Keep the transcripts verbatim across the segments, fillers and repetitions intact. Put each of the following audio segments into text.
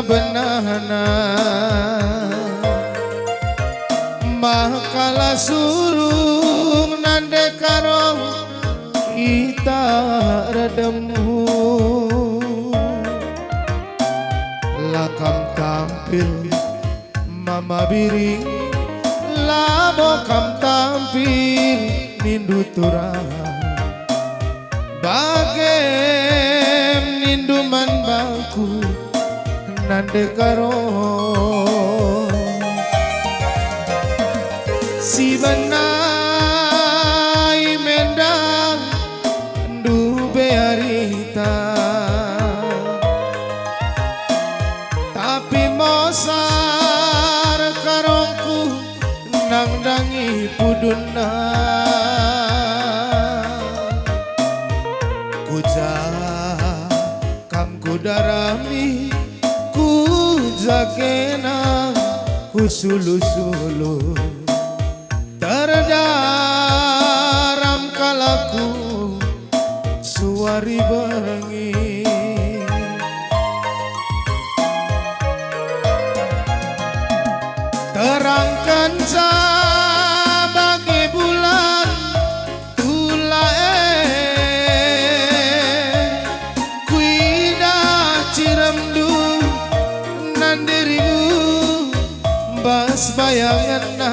benahna. Maka la surung nande karo kita erdemu. La kam tampil mama biring, labo kam tampil nindu turang. Bage nindu man bangku nande karo. Si benai mendang ndube arita. Tapi mosar karongku nandangi pudunna. Kuja kam kudarami, kuja kena kusulu-sulu. Terdaram kalakku suari bengi. Terangkenca bage bulan tula e, kuidah ciremndu nande ribu bas bayangenna.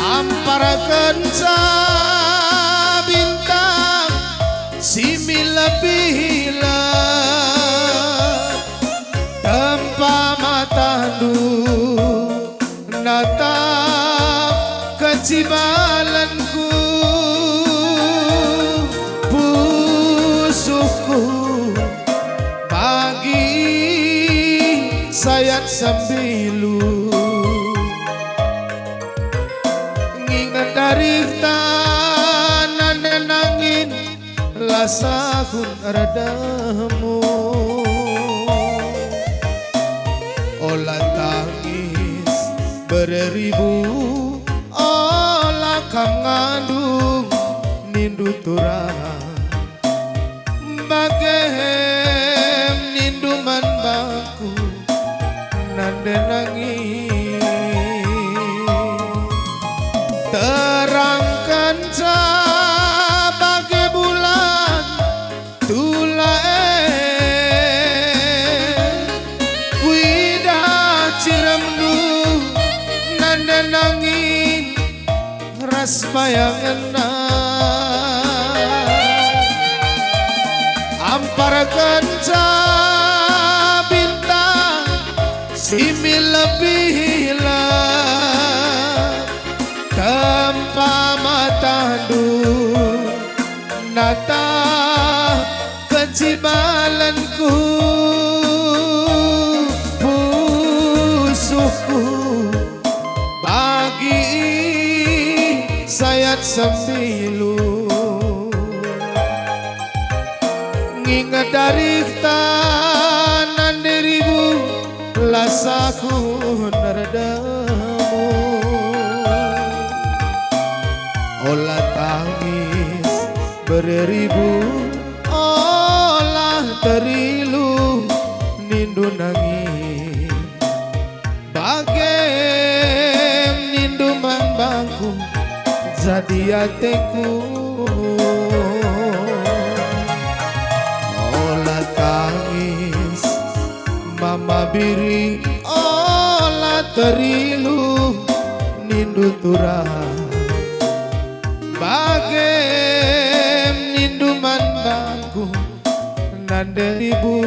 Amparkenca bintang si mila-pila tempa matahndu natap kecibalenku, pusuhku bagi sayat sembilu. Nginget arihta nande nangin la sahun erdemu. Ola tangis beribu, ola kam ngandung nindu turang. Bage nindu man bangku nande nangis. Terangkenca bage bulan tula e, kuidah ciremndu nande nangin ras bayangenna. Amparkenca bintang si mila-pila tempa matahndu natap kecibalenku, pusuhku bagi sayat sembilu. Nginget arihta nande ribu la sahun erdemu. Ola tangis beribu, ola terilu nindu nangis. Bage nindu man bangku jadi ateku. Ola tangis mama biring, ola terilu nindu turang. Bage nindu man bangku nande ribu.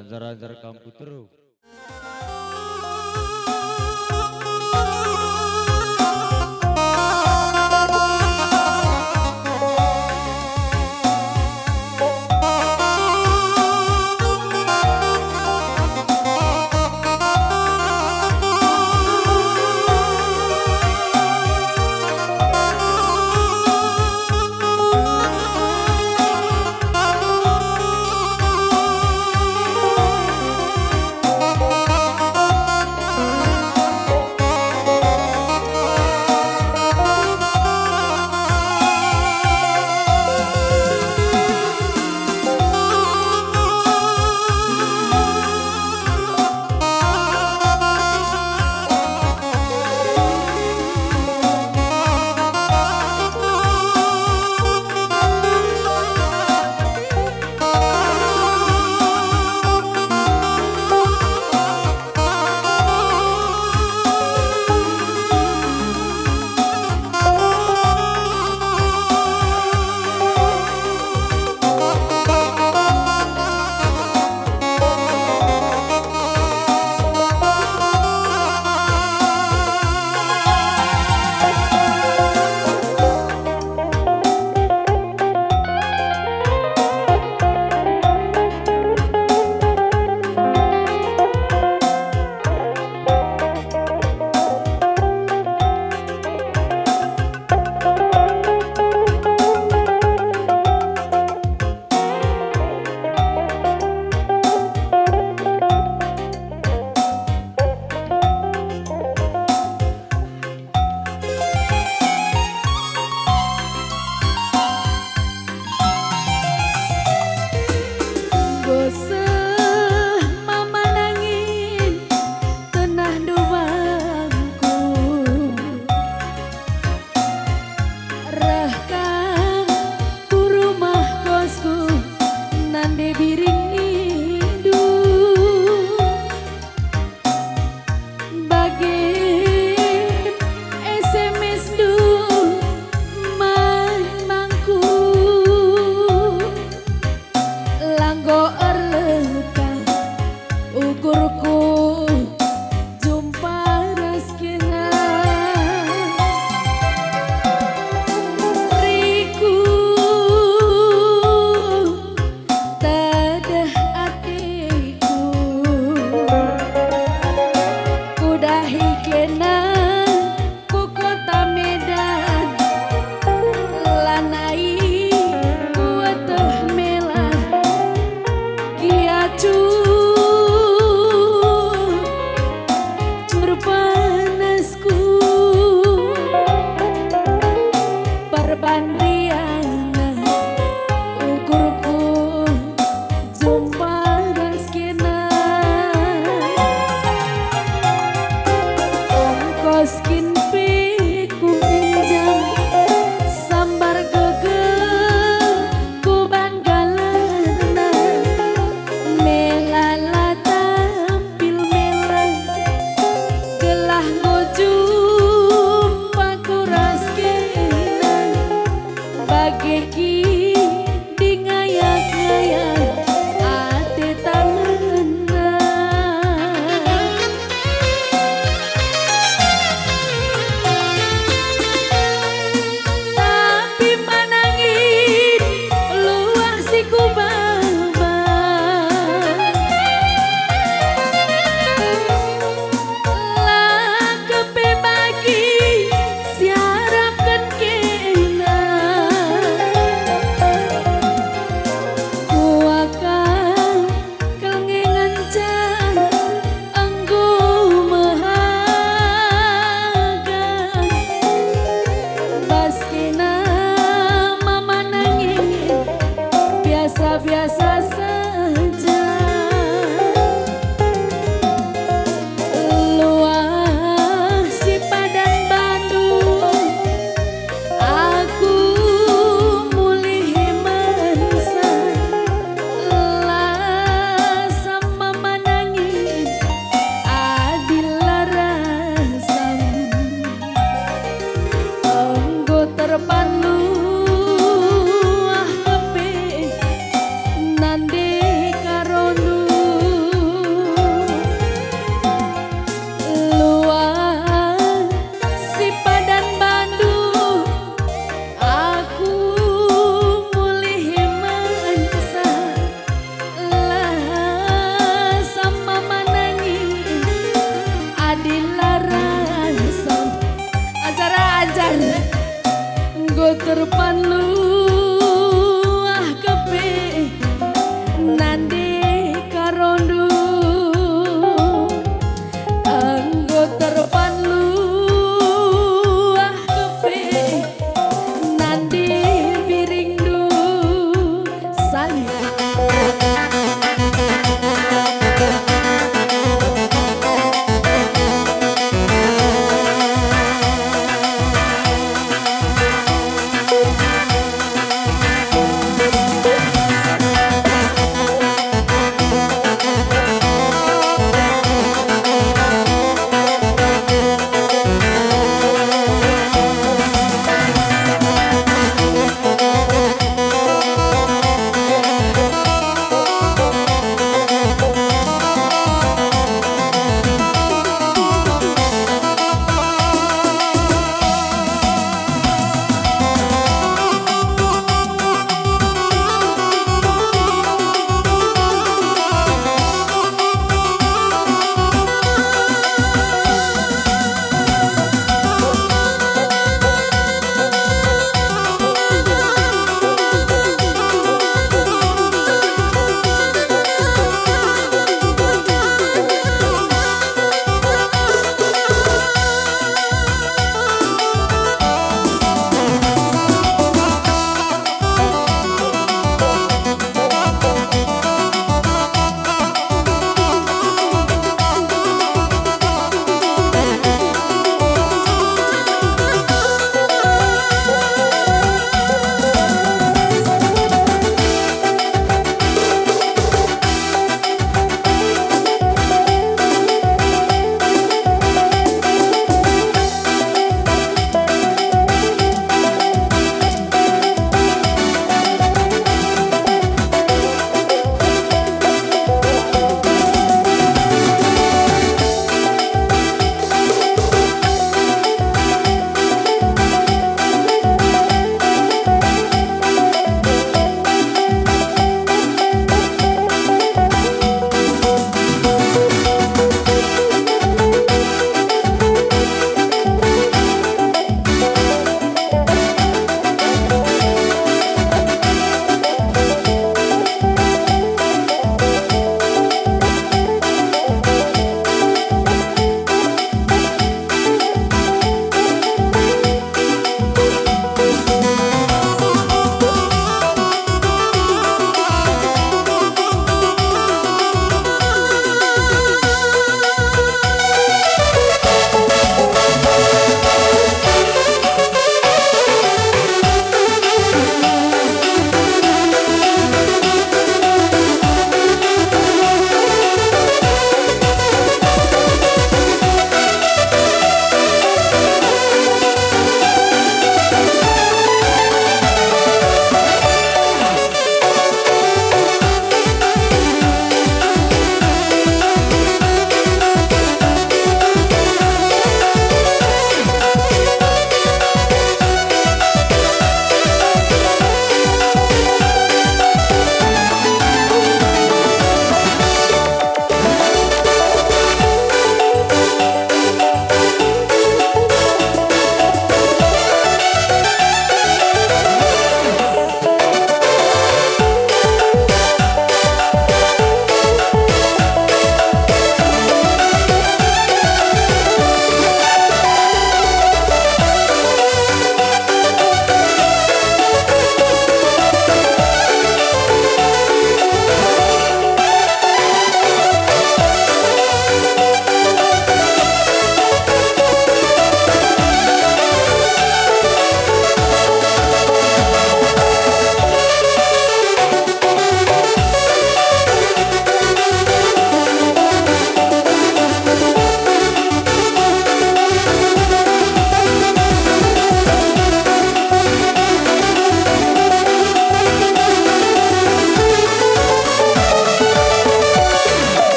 Anjar-anjar kam ku teruh. Terpalu ah kepe nande karondu, enggo terpalu ah kepe nande biringndu. Salim.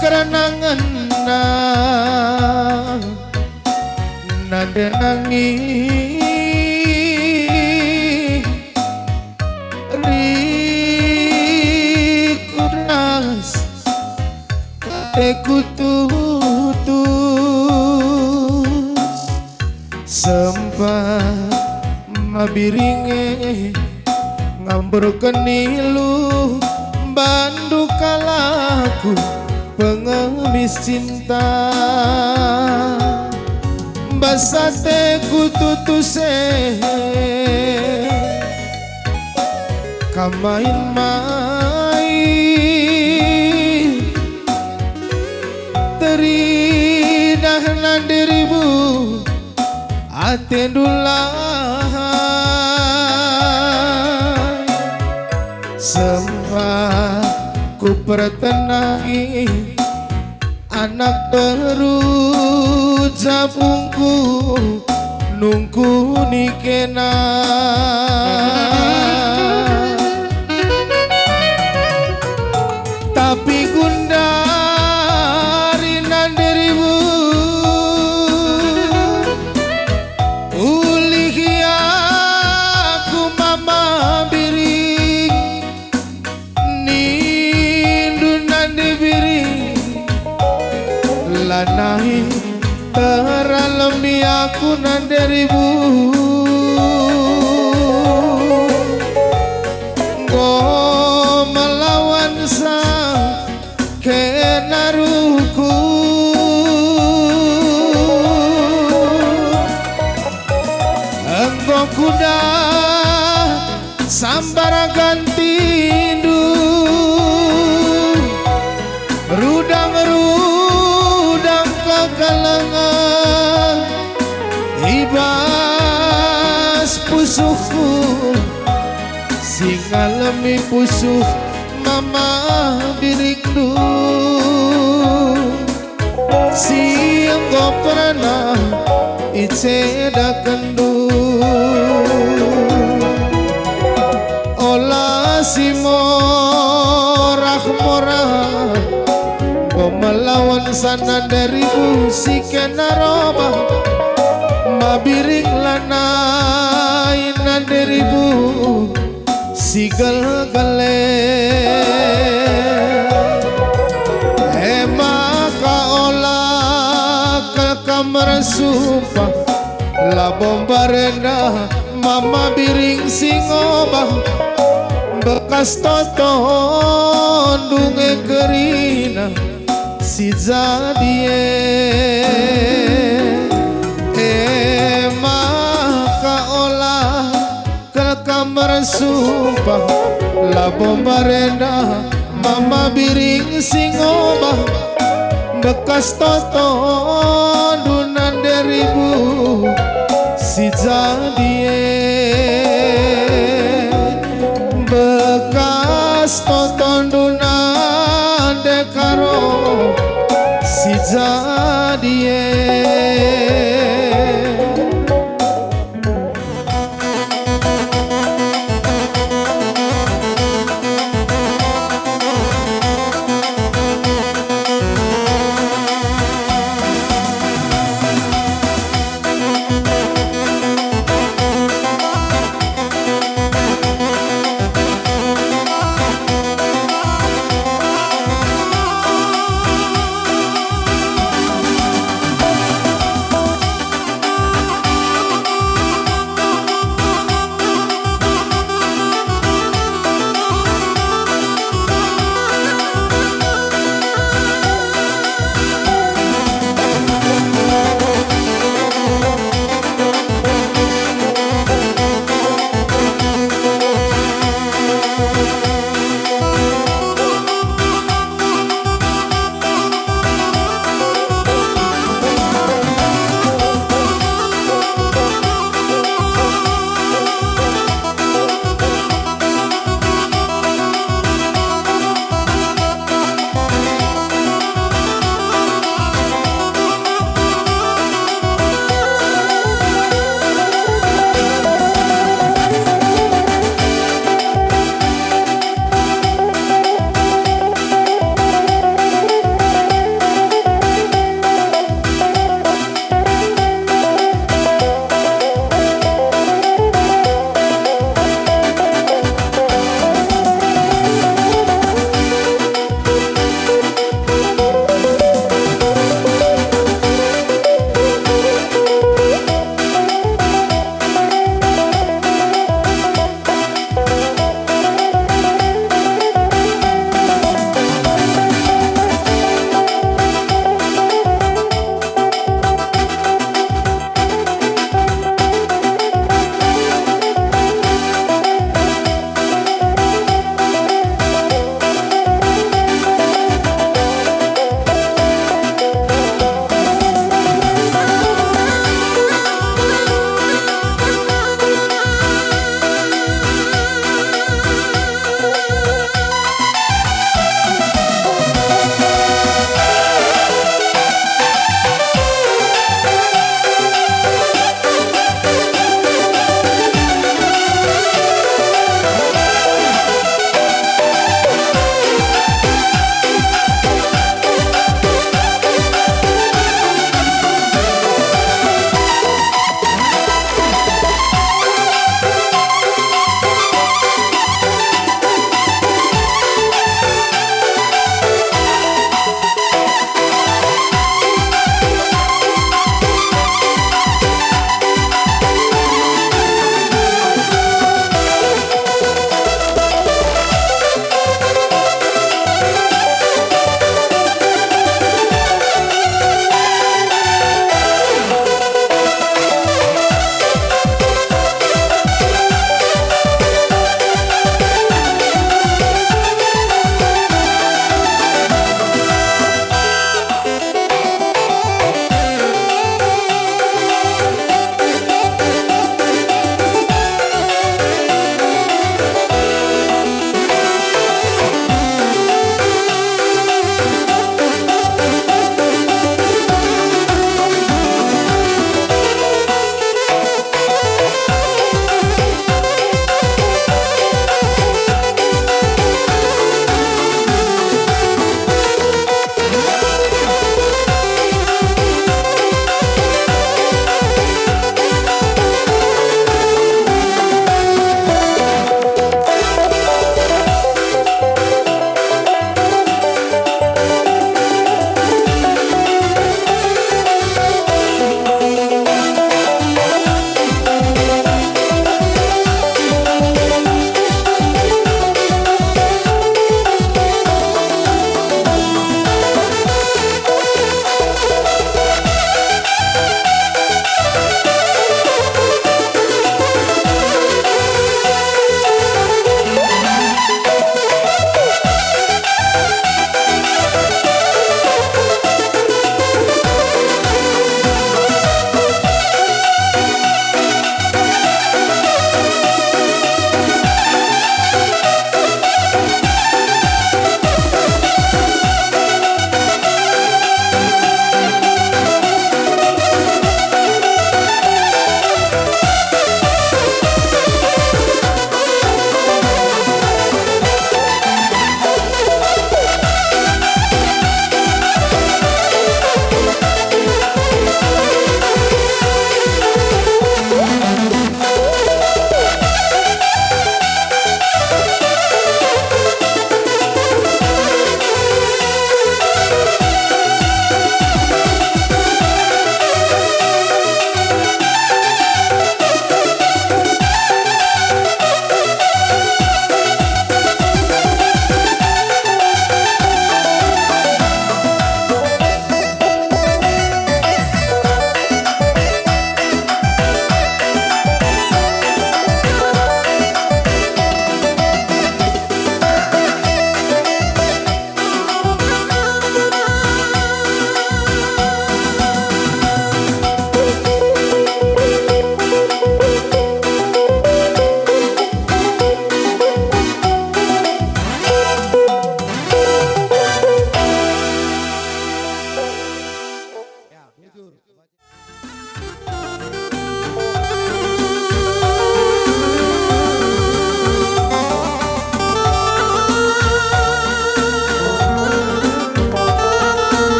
kerenangenna nande nangi rikudas. Ateku tutus, sempat mabiringe ngamburken ilu bandu kalakku pengemis cinta. Bas ateku tutus e, kam main-main. Teridah nandiribu, atendu lah. Sempat kupertenangi anak beru jabungku nungkuni kena. Tapi gundari nandiribu, ulih aku mama biring. Nindu nande biring, lanai teralemi aku nandiribu. Enggo melawan sang kena ruku. Enggo kudah sambar gantindu, rudang-rudang kekelengen i bas pusuhku, si ngalemi pusuh mama biringndu. Si enggo pernah icedakenndu. Ola si morah-morah, enggo melawan sang nandiribu si kena robah, mabiring lanai nandiribu si gelgel e. E maka ola kal kam ersumpah, labo mbarenda mama biring si ngobah, bekas totondu nge kerina si jadi e. E maka ola kal kam ersumpah, labo mbarenda mama biring si ngobah, bekas totondu nandiribu si jadi e. Bekas totondu nande karo si jadi e.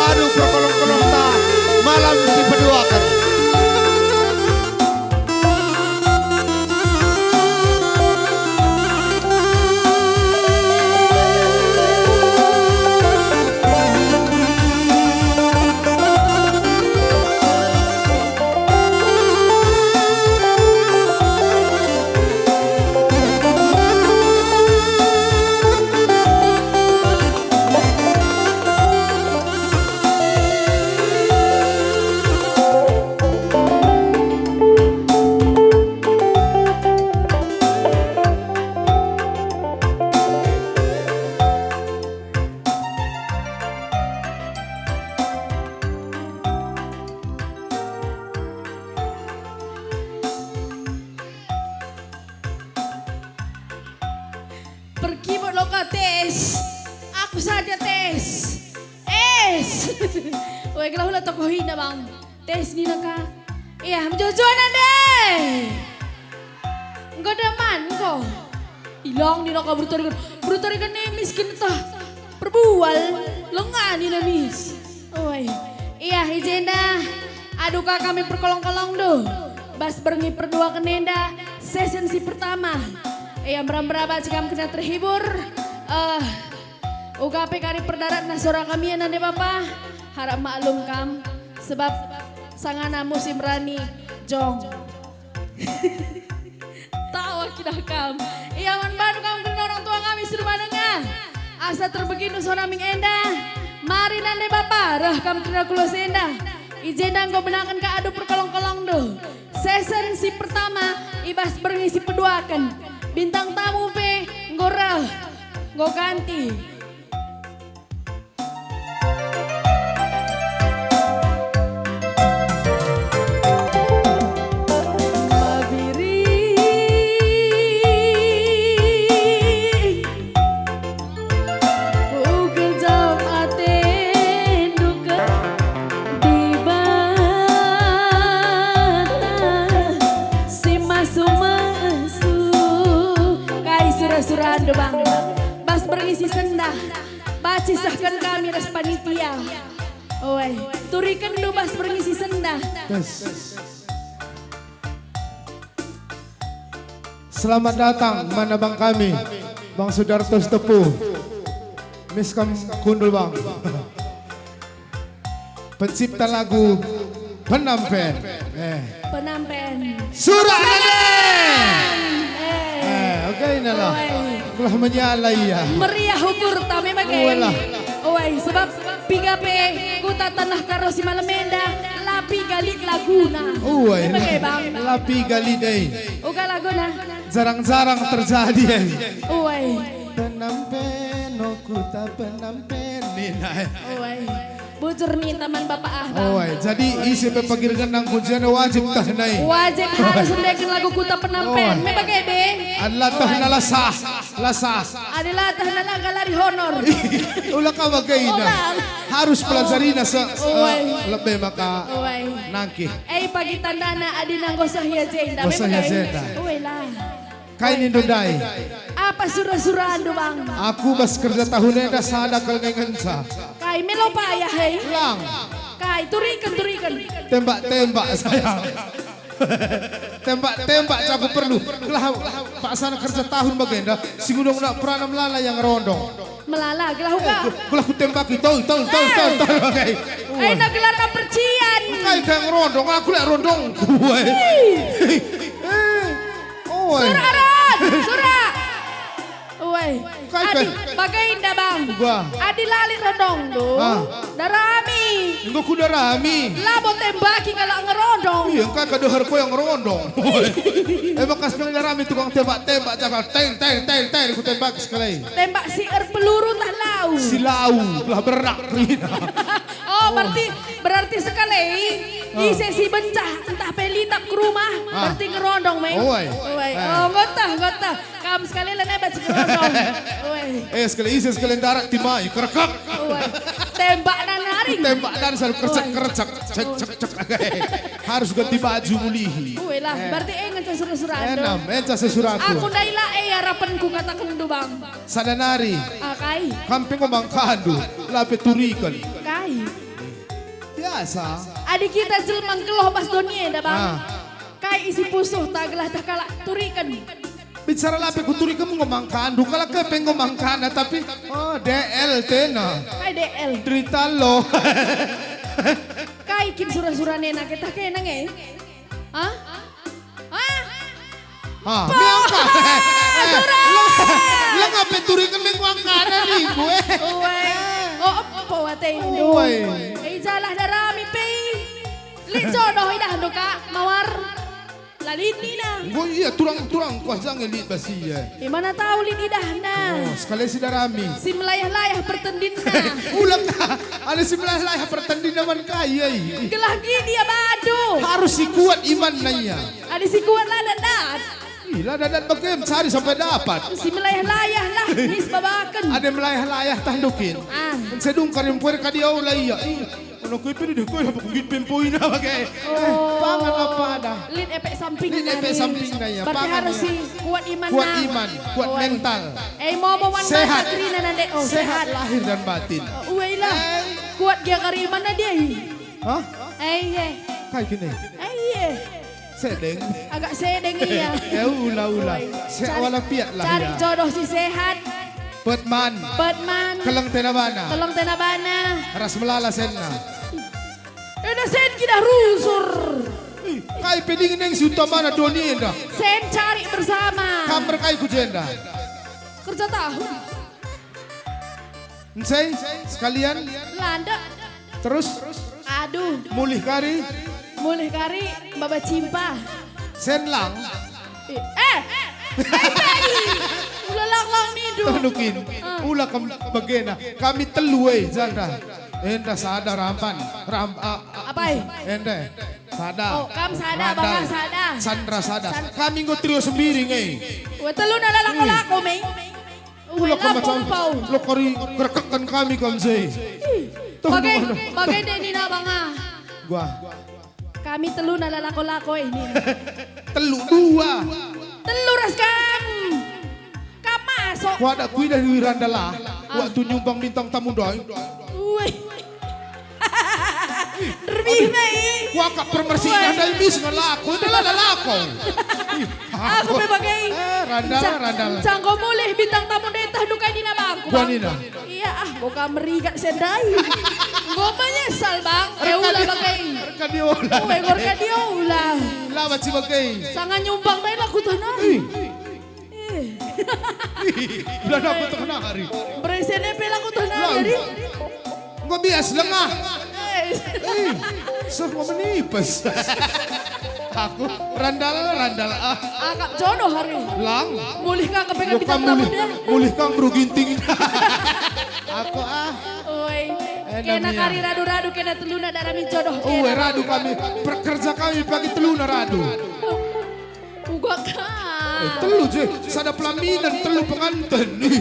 Aduh, perkolong-kolongta malam si peduaken. Perkibot loka tes, aku saja tes. Es. Weh, gelah ula tokoh ina, Bang. Tes nina ka. Iya, mejojoan ande. Enggo deman enggo. Ilang nina ka bertarikan. Bertarikan ni miskin tah. Perbual, lengah nina mis. Oi. Iya, i jenda. Aduh ka kami perkolong-kolong do. Bas berngi perduaken enda, sesen si pertama. Iya, mera-mera banci kam kena terhibur. Eh, uga pe kari perdaratna sora kami nande bapa, harap maklum kam, sebab sangana musim rani jong. Tawa kidah kam. Ia man bandu kam kerina orang tua kami si rumah nengah. Asa terbegindu sora ming enda. Mari nande bapa, reh kam kerina kulo si enda. I jenda enggo benaken ka adu perkolong-kolongndu. Sesen si pertama i bas berngi si peduaken. Bintang tamu pe enggo reh, enggo ganti. Mabiring. Kugejap atendu ka Dibata si masu-masu. Kai sura-surandu, Bang? Bas berngi si sendah, banci sehken kami ras panitia. Oi, turikenndu bas berngi si sendah. Yes. Selamat datang man abang kami, Bang Sudarto Sitepu. Mis kam kundul, Bang. Pencipta lagu Penampen. Eh. Penampen. Surak Nade! Eh. Eh, oke, inilah. Oi. Telah menyala ia. Meriah ukur tame bage. Walah. Oi, sebab piga pe kuta Tanah Karo si malem enda, la piga lit laguna. Uai. Eme ke, Bang? La piga lit, eh. Uga laguna. Jarang-jarang terjadi, eh. Uai. Penampen, oh, kuta Penampen. Nina, eh. Uai. Bujur ninta man bapa ah, Bang. Uai. Jadi ise pe pagi genang kunci enda wajib teh nai. Wajib harus ndeken lagu kuta Penampen. Uai. Eme bage be. Adalah teh nala sah. La sah. Adi la teh nala galari honor. Ula ka bage ina. Ula. Harus pelajarina se, se, Uai. Lebe maka Uai. Nangkih. Eh, pagi tandana adi nanggo seh ia jenda. Nanggo seh ia jenda. Uai lah. Kai nindu ndai? Apa sura-surandu, Bang? Aku bas kerja tahun enda sada kal nge ngenca. Kai melo payah, hei? Lang. Kai, turiken, turiken. Tembak-tembak, sayang. Tembak-tembak aku perlu. Gelah paksana kerja tahun bagenda, si ngundung nak perana melala yang ngerondong. Melala, gelah uga. Eh, gelah kutembaki, tol, tol, tol, tol, tol, oke. Eh, na gelarna percian. Kai kayak ngerondong, aku lek rondong. Woi. Hei. Eh, oi. Sura, Ron, sura. Uai. Kai, adi, kai? Bage enda, Bang. Uga. Adi la lit rondongndu, ah. Darami. Enggo kudarami. Labo tembaki kalak ngerondong. Iya, engkai ka deherku yang ngerondong. Eh, bekas kali darami tukang tembak-tembak, jagal, teng, teng, teng, teng, kutembak sekali. Tembak si erpeluru tah lau. Si lau, lah berak kerina. Oh, berarti, berarti sekali, ah. Ise si bencah, entah pe litap ke rumah, ah. Berarti ngerondong, Meng. Uai. Uai. Eh. Oh, ngetah, ngetah. Kam sekali lene banci ngerondong. Uai. Eh, sekali ise sekali ndarat timai, kerekek. Uai. Tembak nan nari. Tembak nan selalu kerecek, uai. Kerecek. Cek, cek, cek. Harus ganti baju mulihi. Uai lah, eh. Berarti eh ngenca sura-sura ando. Enam, enca sesuraku. Aku ndai la eh arapenku katakenndu, Bang. Sada nari. Ah, kai? Kam pe ngomong kandu, la pe turiken. Kai? Biasa. Adi kita jelma nggeluh bas doni enda, Bang. Ah. Kai isi pusuhta gelah tah kalak turiken? Bicara la pe kuturiken enggo mangkandu, kalak e pe enggo mangkana, tapi, oh, D L tena. Kai D L? Derita lo. Kai kin sura-sura nena ketah kena nge? Hah? Hah? Ha, po, miangka. Eh, sura. Leng-, lenga pe turiken me kuangkana niku, eh. Uwe. Oh, empo atendu. Uwe. Eh, ijalah darami pe. Lit jodoh idahndu, Kak, mawar. La lit nina. Enggo ia turang-turang kuah jange lit bas ia. Eh, mana tau lit idahna. Oh, sekali si darami. Si melayah-layah pertendinna. Ulang, ada si melayah-layah pertendinna man kai, eh. Gelah gidi ia badu. Harus si kuat imanna ia. Adi si kuat la dat-dat. Ih, la dat-dat bage mencari sampai dapat. Si melayah-layah lah, mis babaken. Ada melayah-layah tah ndukin. Ah. Sedung karim puer kadi aula ia. Ih, ono kui pede deh kui apa kugit pempoina bage. Eh, oh, pangan apa ada? Lit efek samping. Lit efek sampingna ia. Berarti pangan harus ia. Si kuat iman. Kuat nah. Iman, kuat. Kuat mental. Eh, mau mau wan sehat. Baca kerina nande. Oh, sehat. Sehat lahir dan batin. Oh, uwe lah. Eh. Kuat gia kari imanna dia. Hah? Eh, iya. Kai kene? Eh, iya. Sedeng. Agak sedeng, iya. Eh, ula, ula. Oi. Sehat walafiat lah, cari ya. Jodoh si sehat. Petman. Petman. Keleng tena bana. Keleng tena bana. Ras melala senna. Enda sen kita rusur. Ih, kai pe dingen neng si utamana doni enda. Sen cari bersama. Kam berkai ku jenda. Kerja tahun. Ensai, sekalian. Landa. Terus? Aduh. Mulih kari? Mulih kari, baba cimpa. Senlang. Eh, eh, eh, eh, ula lang-lang nidu. Tanukin. Ah. Ula kam bagena. Kami telu, eh, janda. Enda sada rampan. Ram-, a-, a-, apa, eh? Enda. Sada. Oh, kam sada, Randal. Baba sada. Sandra sada. San- Kami enggo trio sembiring, eh. Wah, telu na lalako-lako, Mei. Ula kam macam lo kari kerekekan kami kam se. Ih, bage, bage deh nina banga. Gua. Kami telu na lalako-lako ini. Telu dua. Telu ras kam. Kam masuk. Kuada kuidah di Randal lah. Ah. Waktu nyumbang bintang tamu doi. Wih. Derbih me. Kuakap permersinan ndai mis ngelako, ndai la lako. Aku pe bage. Eh, Randal, Randal. Cangko mulih bintang tamu ndai tah dukai nina bangku, Bang. Nina. Iya, ah, boka merigat sendai. Enggo menyesal, Bang. Eh, ula bage. Rekadiola. Ue, enggo rekadiola. Lawat si bage. Sanga nyumbang ndai laku tah nari. Ih. Ih. Udah dapet tengah hari. Beresene pe laku tengah hari. Enggo bias lengah. Eh. Eh, seh, enggo menipes. Aku Randal, Randal, ah. Akap jodoh hari. Lang. Mulih ka kepengen. Bukan bintang tamu mulih, dia. Mulih ka beru ginting. Aku, ah. Oi. Eh, kena namanya. Kari radu-radu, kena teluna darami jodoh. Oh, kena. Radu kami. Perkerja kami pagi teluna radu. Uga ka. Eh, telu je, sada pelaminan, telu penganten. Ih.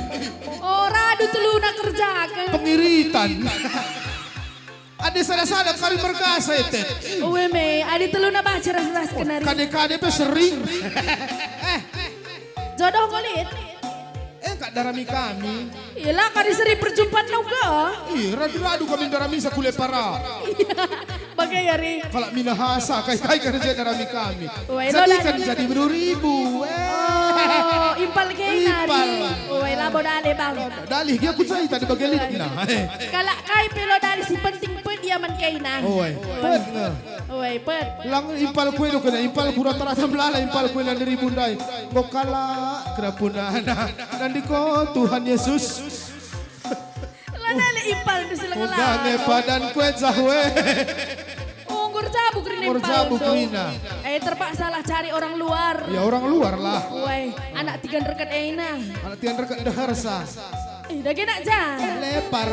Oh, radu teluna kerjaken. Pengiritan. Adi sada-sada kari mergasa, etet. Uwe me, adi teluna baca ras-ras kenari. Kade-kade pe sering. Eh. Jodoh ngulit. Eh, kak darami kami. Iyalah, kari seri perjumpaan uga. Ih, radu-radu kami darami sakule para. Iya. Bage ari. Kalak Minahasa, kai-kai kerja darami kami. Wai, jadi lo kan dali. Jadi beribu-ribu. Eh. Oh, impal kena. Impal. Wai, labo dale, Bang. Dalih dia ku cerita di bage litna. Kalak kai pe lo dali si penting pe dia man kena. Oh, wai. Pet nge. Wai, pet. Lang impal kue do kena, impal ku rata-rata melala, impal kue nandiri bundai. Enggo kalak kerapunana. Nandiko Tuhan Yesus. Lana le impal tu si lengela. Uga nge padan kue jahwe. Oh, nggur jabu kerina. Nggur jabu kerina. Eh, terpaksalah cari orang luar. Ya, orang luar lah. Wai, anak tiga reket ena. Anak tiga reket dehersa. Eh, dage nak ja. Lepar.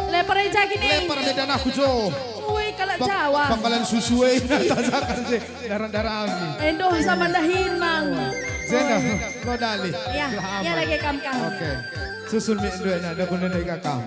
Lepar aja gini. Lepar medan aku jo. Woi, kalak Jawa. Pangkalan susu e. Tajakan je. Daran-daran. Endo sama dahin, Mang. Zena, lo dali. Ya, ya lagi kam, kam. Oke. Susun mi duena, ada guna deka kam.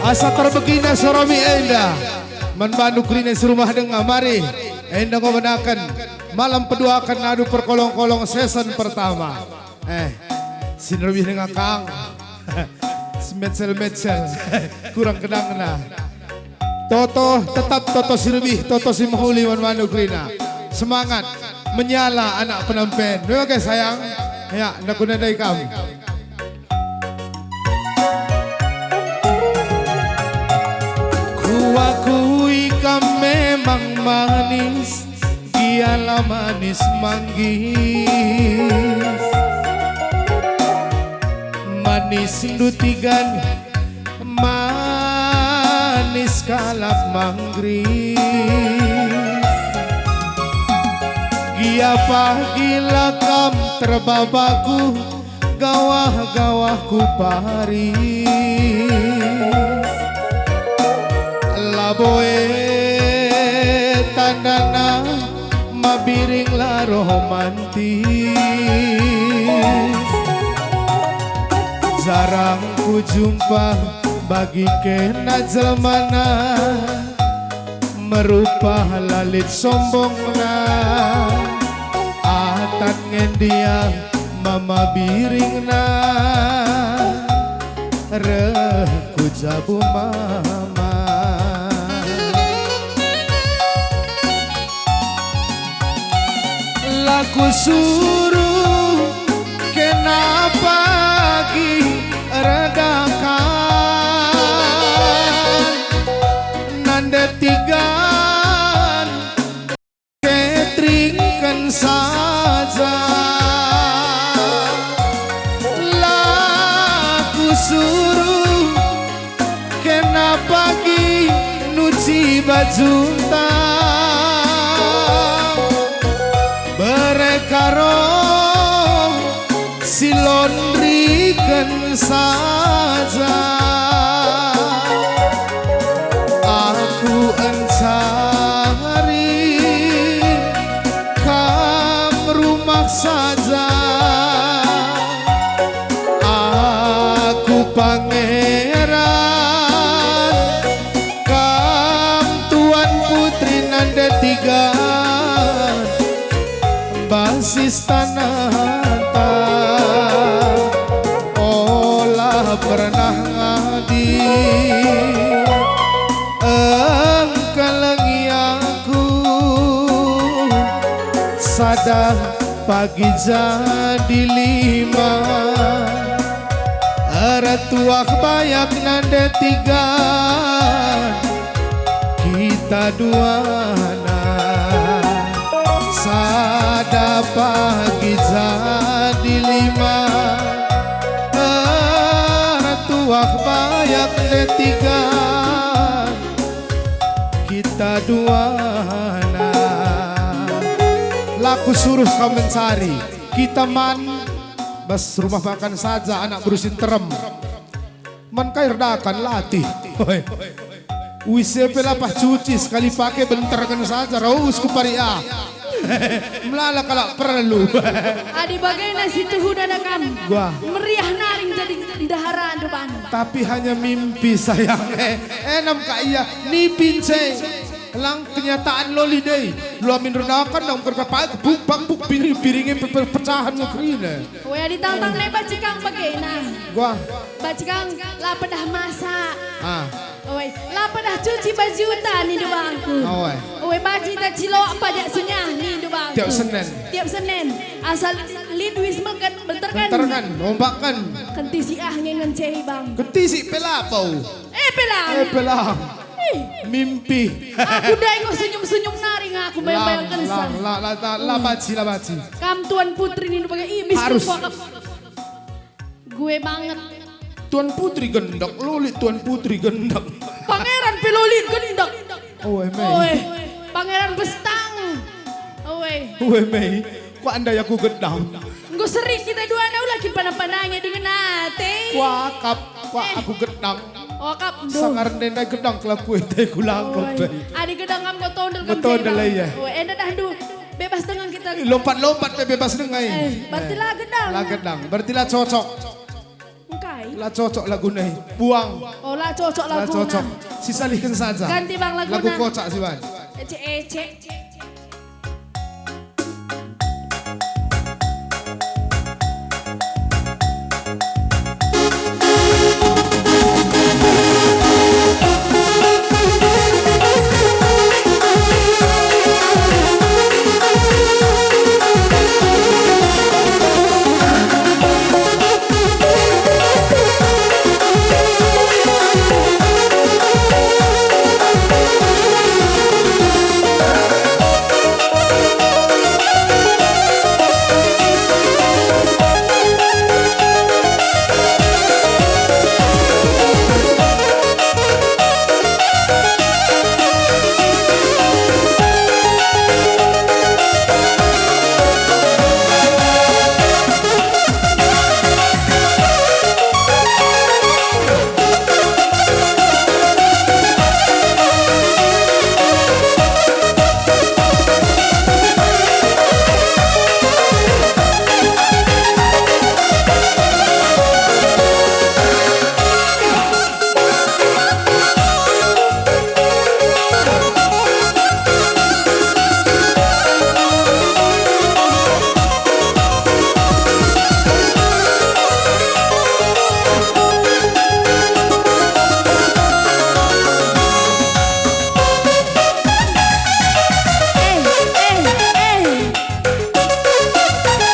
Asa terbegina suara mi enda man bandu kerina si rumah denga, mari enda ngo benaken malam peduaken adu perkolong-kolong season pertama. Eh, si nerbihi denga kang. Si mecel-mecel. Kurang kedangna. Toto, tetap toto si lebih, toto si mehuli man bandu kerina. Semangat, menyala anak penampen. Oke sayang. Ya, enda ku nadai kam. Kuakui kam memang manis, gialah manis manggis. Manis ndutigan, manis kalak manggis. Gia pagila kam terbabaku, gawah-gawahku paris. Labo e tandana mabiring la romantis. Jarang kujumpa bagi kena jelmana. Merupa la lit sombongna, atan ngendia mama biringna, reh ku jabu mama. La kusuruh kena pagi redakan, nande tigan ketringken saja. La kusuruh kena pagi nuci bajunta, bere karo si londriken saja. Aku encari kam rumah saja. Aku pangeran, kam tuan putri nande tiga, basis tananta. Ola pernah ngadi engkelengi aku, sada pagi jadi lima. Ertuah bayak nande tiga, kita duana. Sada pagi jadi lima. Ertuah bayak nande tiga, kita duana. La kusuruh kam mencari, kita man bas rumah makan saja, anak beru si nterem. Man kai erdakan latih. Oi. Uise pe lapah cuci, sekali pake benterken saja, raus ku pari ah. Melala kalak perlu. Adi bagena si tuhu dada kam. Wah. Meriah nari jadi ndaharandu bana. Tapi hanya mimpi sayang. Eh, enam ka ia nipin se. Lang kenyataan loli dei. Lu amin erdakan dong kerja pakai kebuk bangkuk piring-piringin pe-, pe-, pecahan ngekerina. Weh, ditantang le bacikang bagena. Wah. Bacikang la pedah masak. Ah. Oi, la pedah cuci baju ta nindu bangku. Oi. Oi, baju ta cilok pajak sengah nindu bangku. Tiap Senin. Tiap Senin. Asal lit wis meket, benterken. Benterken, ombakken. Kenti si ah nge ngencei bang. Kenti si pelapau. Eh, pelang. Eh, pelang. Ih. Mimpi. Aku dai enggo senyum-senyum nari nga aku bayang-bayangken sa. Lang, lang, la, la, la, la, baci, la baci. Kam Tuan Putri nindu bage, ih, miskin. Harus. Kuakap. Gue banget. Tuan Putri gendek, loli Tuan Putri gendek. Pangeran pe loli gendek. Oh, eh, mei. Oe. Pangeran Bestang. Oe. Oe, mei. Kuak ndai aku gedang. Enggo sering kita duana ula kin pandang-pandangi dingen ate. Kuakap, kuak aku gedang. Wakap, nduh. Sangar ndai gedang kelaku ate ku langkep. Oe. Adi gedang kam enggo tondel kam. Enggo tondel, iya. Oe, enda dah, nduh. Bebas dengan kita. Eh, lompat-lompat pe bebas dengan. Eh, berarti la gedang. La gedang, berarti la cocok. Engkai? La cocok laguna, buang. Oh, la cocok laguna. La cocok. Sisalihken saja. Ganti bang laguna. Lagu kocak siban. Ecek, ecek.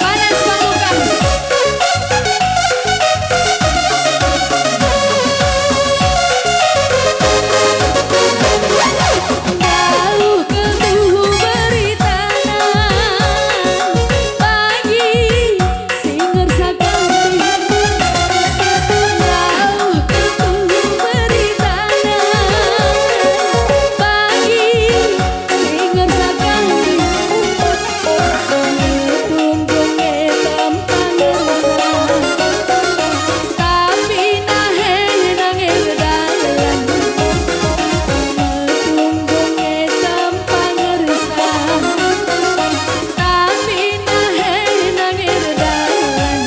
Panas pamungkas. Dauh ketuhu beritana, bagi si ngersa kami. Dauh ketuhu beritana, bagi si ngersa kami. Tunggung e tempa ngersa, tapi nahe nang erdalan. Tunggung e tempa ngersa, tapi nahe nang erdalan.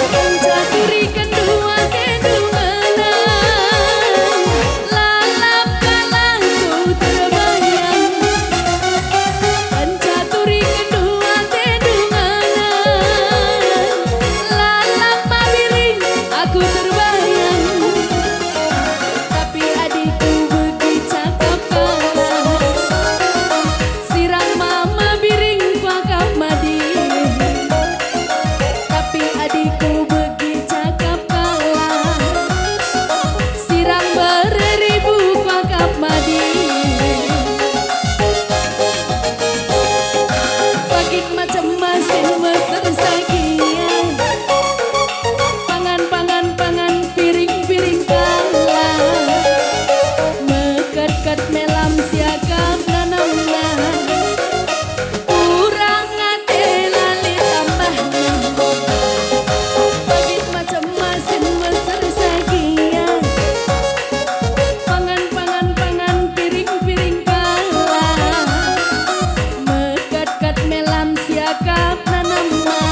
Kenca turiken dua tendu ngena, lalap kalak ku terbayang. Kenca turiken dua tendu ngena, lalap mabiring aku terbayang. Tapi adi kubegi cakap kalak, sirang mama biring kuakap madin. Tapi adi kubegi cakap kalak, sirang bere ribu kuakap madin. Bagin macem masin meser sagia. Pangan, pangan, pangan, piring, piring kalak. Meketket melam siakap nanemna. Kurang ate la lit tambahna. Bagin macem masin meser sagia. Pangan, pangan, pangan, piring, piring kalak. Meketket melam siakap nanemna.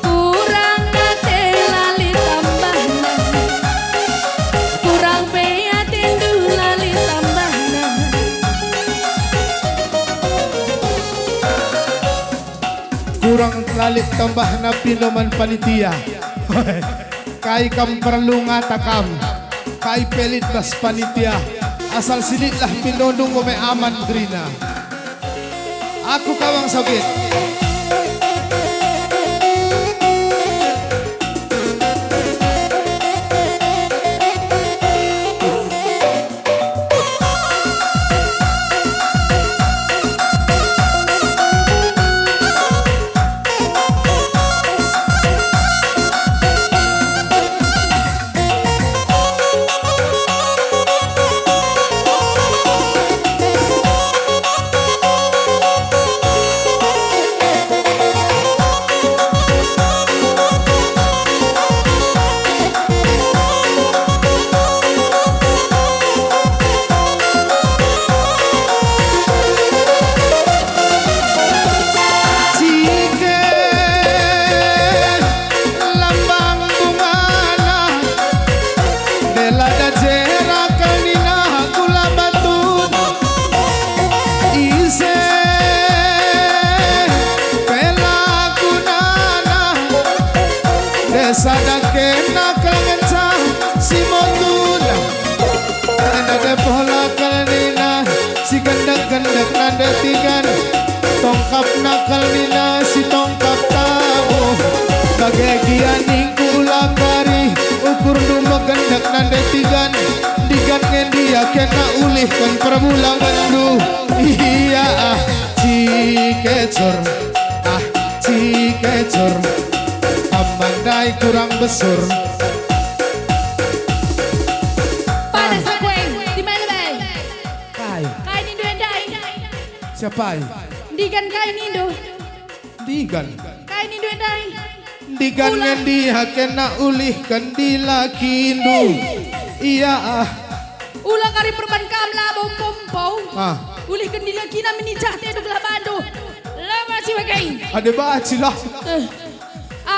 Kurang ate la lit tambahna. Kurang pe atendu la lit tambahna. Kurang la lit tambahna pindo man panitia. Kai kam perlu ngata kam? Kai pe lit bas panitia? Asal si litlah pindondu enggo me aman gerina. Aku ka bangsa Ugin. Nakal nina si tongkap tabuh, bage gia ningku la kari, ukurndu megendek nande tigan, ndigan nge ndia kena ulihken perbulangenndu. Ia ah, cikecur, ah, cikecur, amandai kurang besur. Panas aku, eh. Di mana, Bay? Kai? Kai nindu ndai? Siapa? Ndigan kai nindu? Ndigan. Kai nindu ndai? Ndigan. Ula. Ngendi hakena ulihken dilakindu? Ih. Ia ah. Ula kari perban kam labo pempau. Ah. Ulihken dilakina meni jah tedu gelah bandu. La banci bage. Ade banci lah. Eh.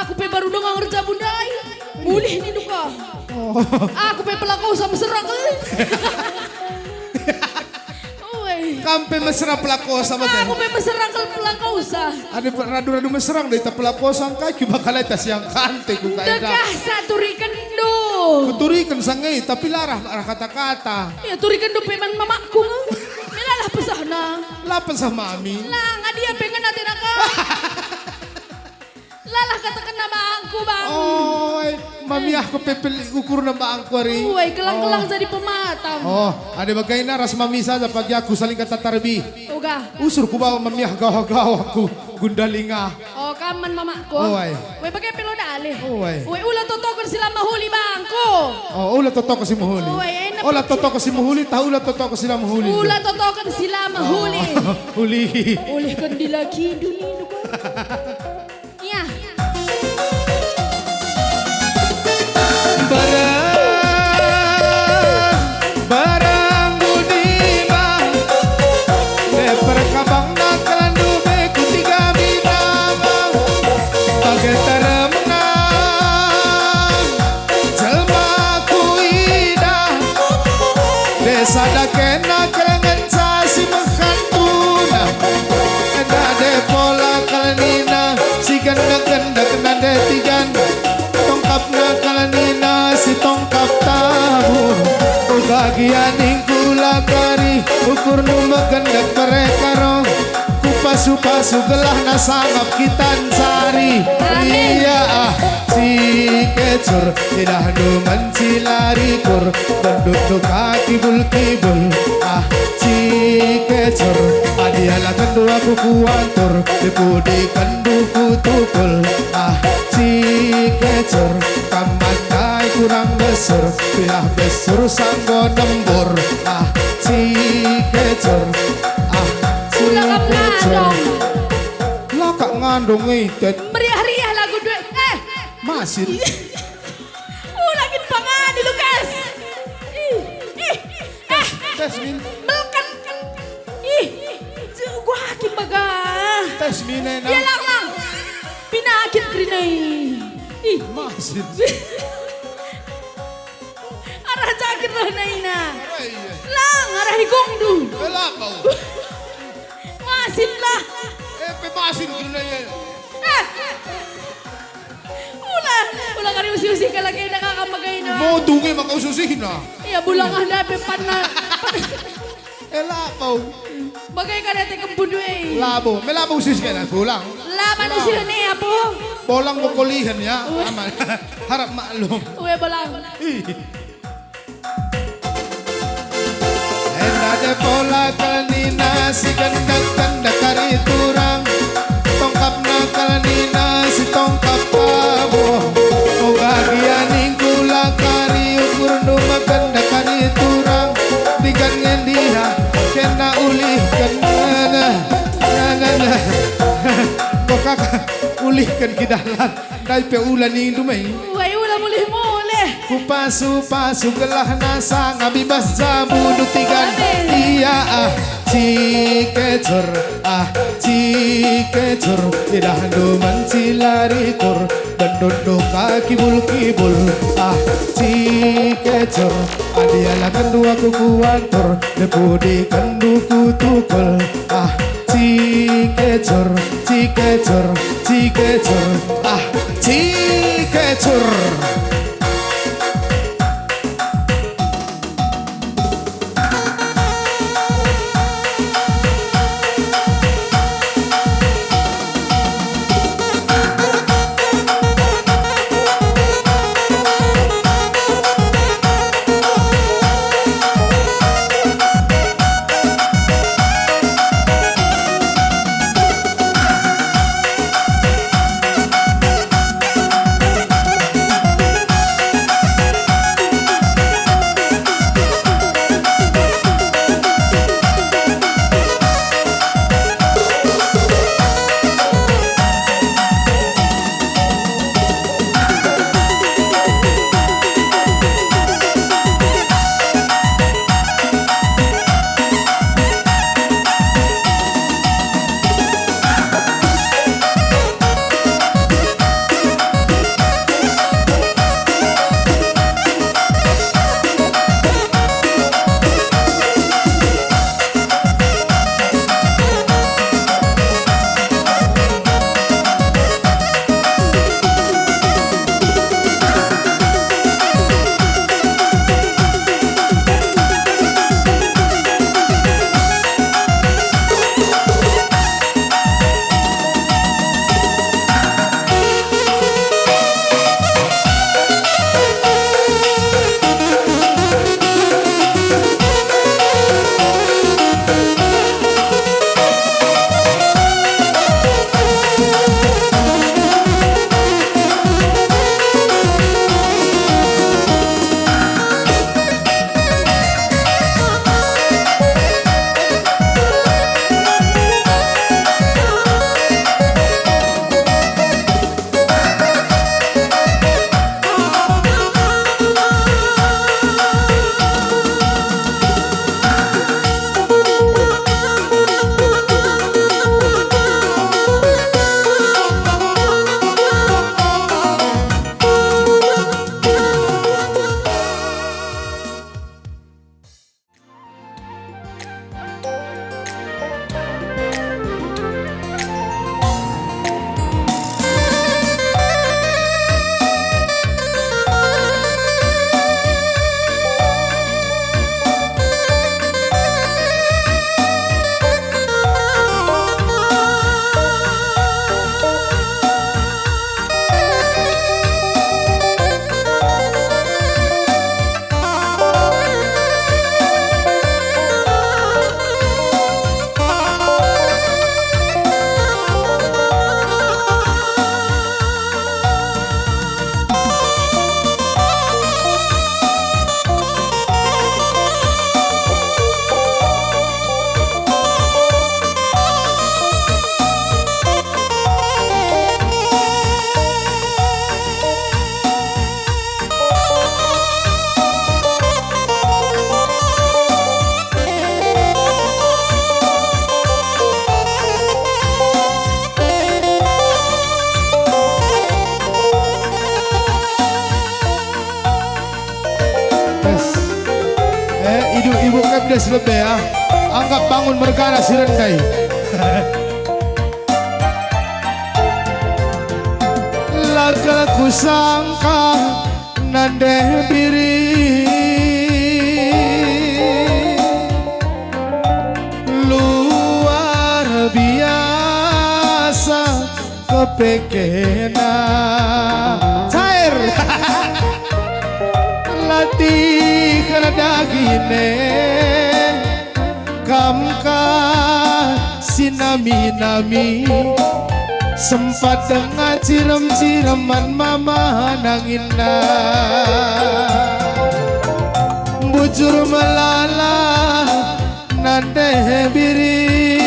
Aku pe baru denga ngerja bundai. Ulih nindu ka. Oh. Aku pe pelakosa mesera kal. Ue. Kam pe mesera pelakosa bage. Aku pe mesera kal pelakosa. Adi pe-, radu-radu mesera ndai ta pelakosa engkai ki bakal eta siang kante ku kaenda. Dekah sa turikenndu. Kuturiken sange, tapi la arah, arah kata-kata. Ya, turikenndu pe man mamakku nge. Melalah pesahna. La pesah mami. La, ngadia pe ngena tena ka. Lalah katakenna bangku, Bang. Oi, mamiahku pepel ukurna bangku ari. Ue, kelang-kelang. Oh. Jadi pematang. Oh, ade bagaina ras mami saja pagi aku saling kata tarbi. Uga. Usur ku bawa mamiah gawa-gawa ku Gundalingah. Oh, kam man mamakku. Oi. Ue, bage pe lo dalih. Oi. Ue, ula totoken si la mehuli bangku. Oh, ula totoken si mehuli. Ue, enak. Ula totoken si mehuli, tah ula totoken si la mehuli. Ula totoken si la mehuli. Oh, uli. Ulihken dilakindu nindu ka. Iya. Barang, barang budi bang, de perkabang nakalandu be kutiga binamang, bage teremna jelma kuidah, de sada kena kelengen. Sa si mehantuna, enda de pola kal nina, si gendek-gendek nande tigan, tongkapna kal nina, si tongkap tabu. Uga gia ningku la kari, ukurndu megendek mereka roh. Kupasu-pasu gelahna sangap kita ncari. Amin. Ia ah, cikecur, idahndu mencilari kur, bendutndu ka kibul-kibul. Ah, cikecur, adi alakenndu aku kuatur, dipudikenndu kutukul. Ah, cikecur, kam mandai kurang besur, pilah besur sanggo nembur. Ah, cikecur, ah, cikecur. Ula kam ngandong. La kak ngandong ngitet. Meriah-riah lagu duet. Eh. Masin. Ula kin pangani, Lukas. Ih, ih, eh. Tes min. Melken. Ih, gua kin baga. Tes min ena. Ia lang, lang. Pinakin kerinai. Ih. Masin. Arah cakir lah naina. Arah iya. Lang, arah igongndu. Belakau. Masin lah. Eh, pe masin kerinai. Eh. Ula, ula kari usih-usih kalak enda kakak bagaina. Motu nge maka usih-usihna. Iya, bulang ah, ndai pe panna. Eh, labo. Bage kari ate kempun we. Labo, me labo usih kena pulang. La manusia ni apa? Bolang bokolihen ya. Wah. Aman. Harap maklum. Ue bolang. Ih. Enda de pola kal nina si gendek-gendek kari turang. Tongkapna kal nina si tongkap tabuh. Uga gia ningku la kari ukurndu megendek kari turang. Tigan ngendiha kena ulihken nana, nana, nana. Kok kaka ulihken kidalan. Ndai pe ula nindu me. Wai ula mulih-mulih. Kupasu-pasu gelahna sangap i bas jabundu tigan. Amin. Ia ah, cikecur, ah, cikecur, idahndu mencilari kur, bendutndu ka kibul-kibul, ah, cikecur, adi alakenndu aku kuatur, dipudikenndu kutukul, ah, cikecur, cikecur, cikecur, ah, cikecur. Lebe, ah. Anggap bangun mergana si rendai. La kal kusangka nande Biring luar biasa kepekena. Cair. Latih dagine, kam ka si nami-nami, sempat denga cirem-cireman mama nanginna. Bujur melala nande Biring,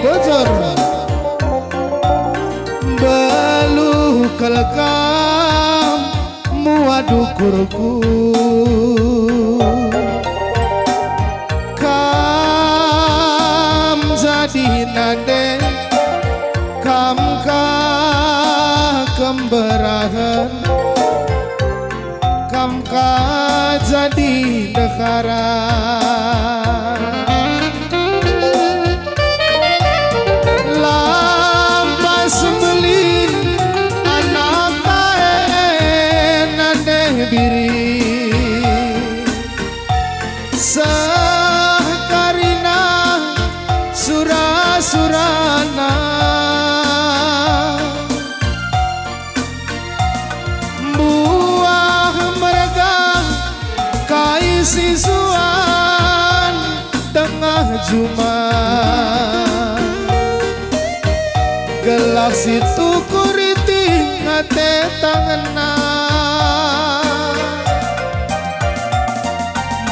bujur. Beluh kal kam muat ukurku. Kam jadi nande, kam ka kemberahen, kam ka jadi ndehara. Lampas mbelin anak tae nande Biring. Seh karina sura-surana. Mbuah mergah kai si suan tengah juma. Gelah si tukur iting ate tangenna.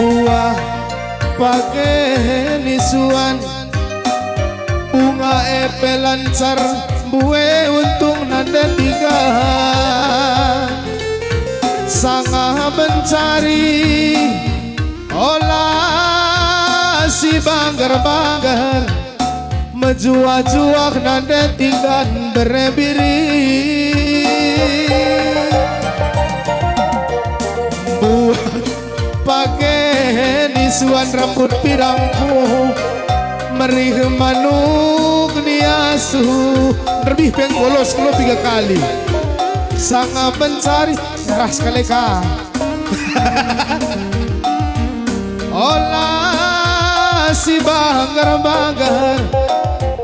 Mbuah page ni suan, bunga e pe lancar, mbue untung nande tiga. Sanga mencari ola si bangger-bangger, mejuah-juah nande tinggan bere Biring. Buah page ni suan rambut pirangku, merih manuk ni asu, nderbih pe nggolos kulo piga kali. Sanga mencari, ras kale ka. Ola si bangger-bangger,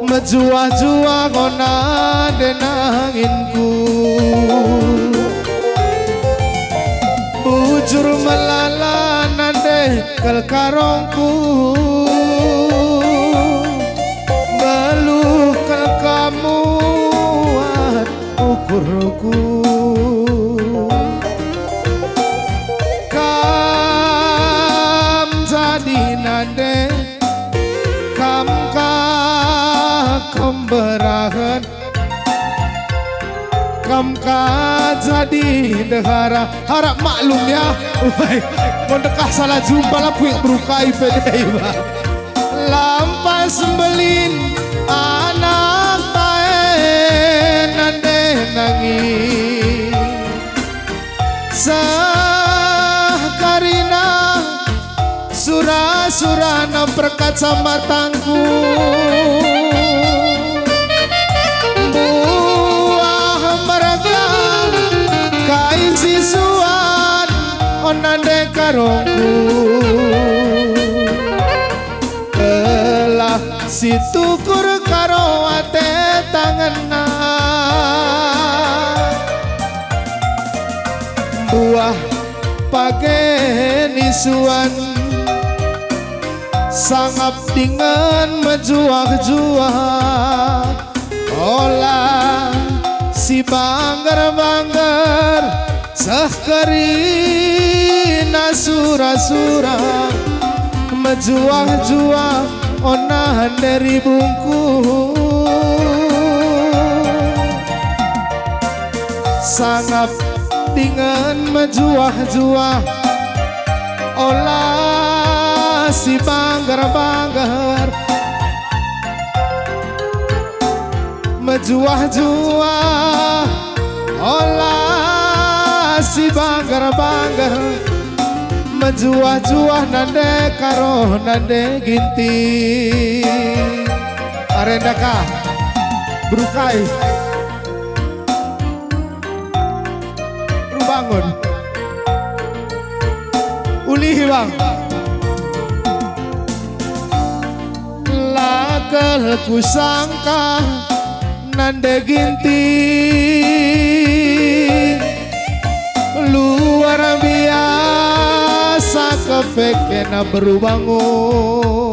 mejuah-juah nggo nande nanginku. Bujur melala nande kal karongku, beluh kal kamu at ukurku. Kam jadi nande, kam ka kemberahen, kam ka jadi ndehara. Harap maklum ya. Uai, mun dekah salah jumpa la kuik berukai pe dei, ba. Lampas mbelin anak tae nande nangi. Seh karina sura-surana perkaca matangku. Mbuah mergah kai si suan, o nande karongku. Gelah si tukur karo ate tangenna. Buah page ni suan, sangap dingen mejuah-juah. Ola si bangger-bangger, seh kerina sura-sura, mejuah-juah, o nande ribungku. Sangap dingen mejuah-juah, ola si bangger-bangger, mejuah-juah, ola si bangger-bangger, Juah-juah nande Karo nande Ginting. Arenda ka, beru kai. Beru Bangun. Ulihi, Bang. La kal kusangka nande Ginting luar biasa kepekena beru Bangun.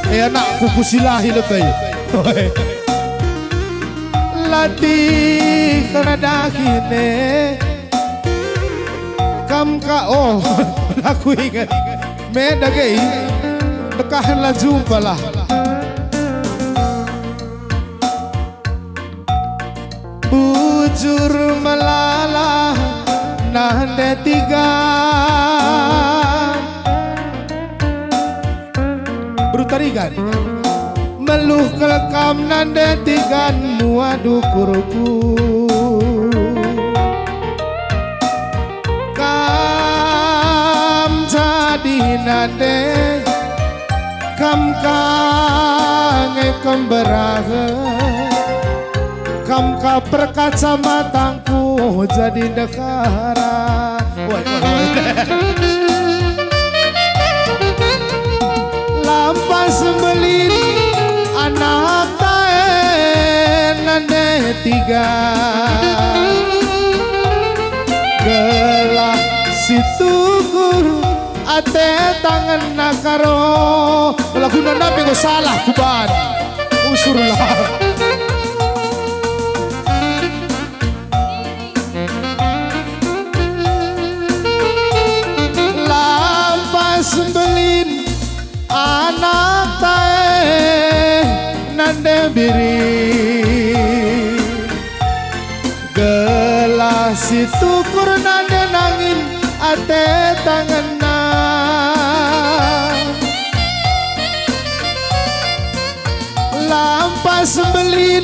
E anakku, kusilahi lebe. Latih kena dahin e. Kam ka, oh, aku inget. Me dage, dekahen la jumpa lah. Bujur melala nande Tigan. Beru Tarigan. Meluh kal kam nande Tigan muat ukurku. Kam jadi nande, kam ka nge kemberahen, kam ka perkacamatangku jadi ndekara. Wah, wah, wah. Lampas mbelin anakta e nande Tigan. Gelah situkur ate tangenna Karo. Laguna napi enggo salah kuban. Usurlah. Lampas mbelin anakta e nande Biring. Gelah situkur nande nangin ate tangenna. Lampas mbelin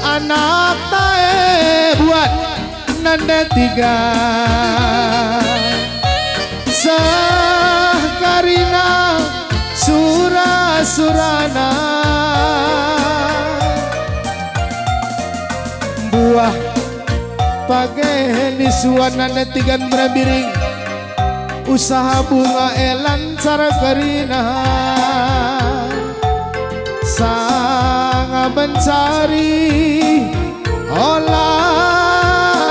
anakta e buat nande Tigan. Seh karina sura-surana. Buah page nisuan nande Tigan Merabiring. Usaha bunga e lancar kerina, sanga mencari ola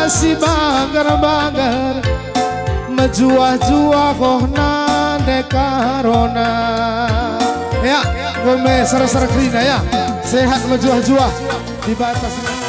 si banggar-banggar, mejuah-juah oh nande Karona. Ya, nggo me sara-sara kerina ya. Sehat mejuah-juah. Dibata si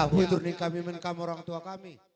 Bujur ning kami man kam orang tua kami.